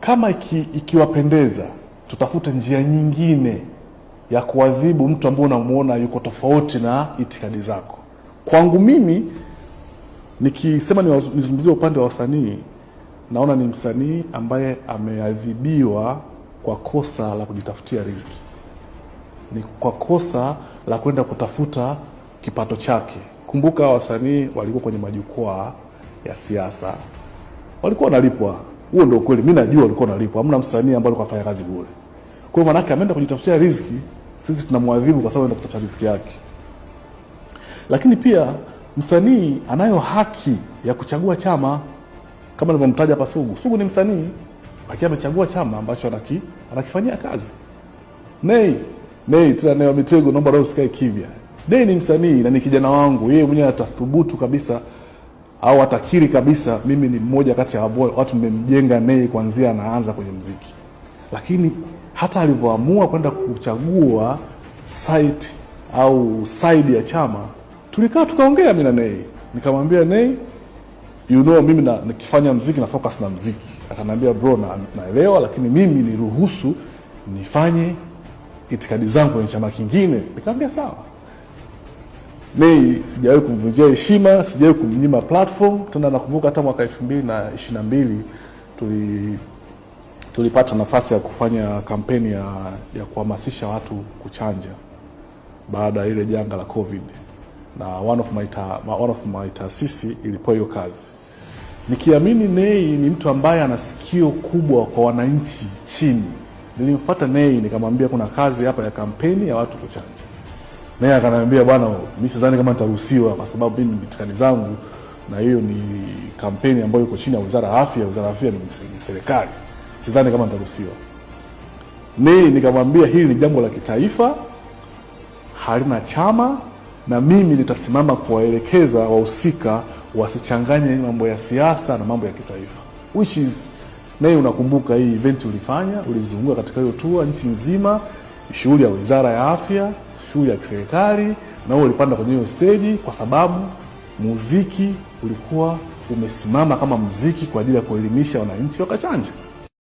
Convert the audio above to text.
Kama ikiwapendeza, tutafute njia nyingine ya kuadhibu mtu ambaye unamuona yuko tofauti na itikadi zako. Kwangu mimi nikisema nizungumzie upande wa wasanii, naona ni msanii ambaye ameadhibiwa kwa kosa la kujitafutia riziki, ni kwa kosa la kwenda kutafuta kipato chake. Kumbuka wasanii walikuwa kwenye majukwaa ya siasa, walikuwa wanalipwa. Huo ndio ukweli, mimi najua walikuwa wanalipwa. Hamna msanii ambaye alikuwa afanya kazi bure. Kwa hiyo maana ameenda kujitafutia riziki, sisi tunamwadhibu kwa sababu anaenda kutafuta riziki yake. Lakini pia msanii anayo haki ya kuchagua chama, kama nilivyomtaja hapa Sugu. Sugu ni msanii, lakini amechagua chama ambacho anakifanyia kazi. Nay tena Nay Mitego, naomba leo usikae kimya. Nay ni msanii na ni kijana wangu, yeye mwenyewe atathubutu kabisa au atakiri kabisa mimi ni mmoja kati ya watu mmemjenga Nay kuanzia anaanza kwenye mziki. Lakini hata alivyoamua kwenda kuchagua site au side ya chama, tulikaa tukaongea mimi na Nay. Nikamwambia Nay, you know mimi nikifanya mziki na focus na mziki. Akaniambia bro, naelewa, lakini mimi niruhusu nifanye itikadi zangu kwenye chama kingine. Nikamwambia sawa. Nay sijawahi kumvunjia heshima, sijawahi kumnyima platform. Tena nakumbuka hata mwaka 2022 tulipata nafasi ya kufanya kampeni ya kuhamasisha watu kuchanja baada ya ile janga la COVID, na one of my taasisi ilipewa hiyo kazi. Nikiamini Nay ni mtu ambaye ana sikio kubwa kwa wananchi chini, nilimfuata Nay nikamwambia kuna kazi hapa ya kampeni ya watu kuchanja. Nay akaniambia bwana, mimi sidhani kama nitaruhusiwa kwa sababu mimi ni itikadi zangu na hiyo ni kampeni ambayo iko chini ya Wizara ya Afya, Wizara ya Afya ni serikali, sidhani kama nitaruhusiwa. Nay nikamwambia hili ni jambo la kitaifa, halina chama, na mimi nitasimama kuwaelekeza wahusika wasichanganye mambo ya siasa na mambo ya kitaifa. Which is Nay, unakumbuka hii event ulifanya, ulizunguka katika hiyo tour nchi nzima, shughuli ya Wizara ya Afya, shughuli ya kiserikali, na wewe ulipanda kwenye hiyo stage kwa sababu muziki ulikuwa umesimama kama muziki kwa ajili ya kuelimisha wananchi wakachanja.